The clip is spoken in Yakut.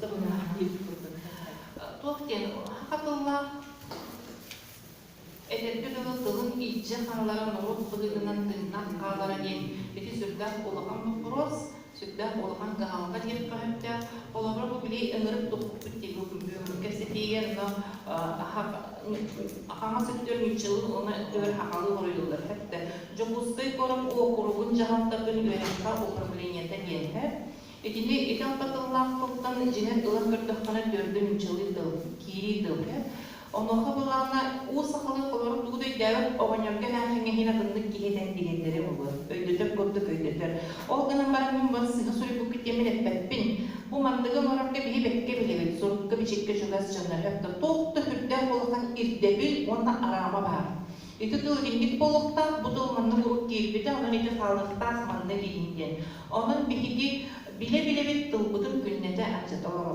Сыыста быһыылаах диэбит курдук. Туох диэн саха тыллаах этэргэ дылы тылын илдьэ хаалара норуот быһыытынан тыыннаах хаалара диэн ити сүрдээх улахан боппуруос, сүрдээх улахан кыһалҕа диэххэ сөптөөх. Холобура, бу били ыҥырык туппуппут дии бүгүҥҥү кэпсэтиигэ онно хаҥас өттүгэр нууччалыы уонна өттүгэр сахалыы хоруйуллар сөптө. Дьокуускай куорат уокуругун дьаһалтатын үөрэххэ управлениета диэн сөп. Итини ити алта тыллаах тылтан дьиҥэр ылан көрдөххүнэ төрдө нууччалыы тыл, киирии тыл. Онуоха былаана уу сахалыы холорук тугу да өйдөөбөт оҕонньорго эмээхсиҥҥэ иһин атыннык киһи этэн тириэрдэрэ буолуо. Өйдөтөр курдук өйдөтөр. Ол гынан баран мин бары сыыһа суруйбуккут диэммин эппэппин. Бу манныгы оҥорорго биһи бэккэ билэбит, сурукка-бичиккэ чугас дьоннор өттө туох да сүрдээх улахан ирдэбил уонна араама баар. Ити тыл итинник буолуохтаах, бу тыл маннык урут киирбитэ, онон ити хаалыахтаах маннык иһин диэн. Онон биһиги билэ-билэбит тылбытын күннэтэ алдьата олоробут.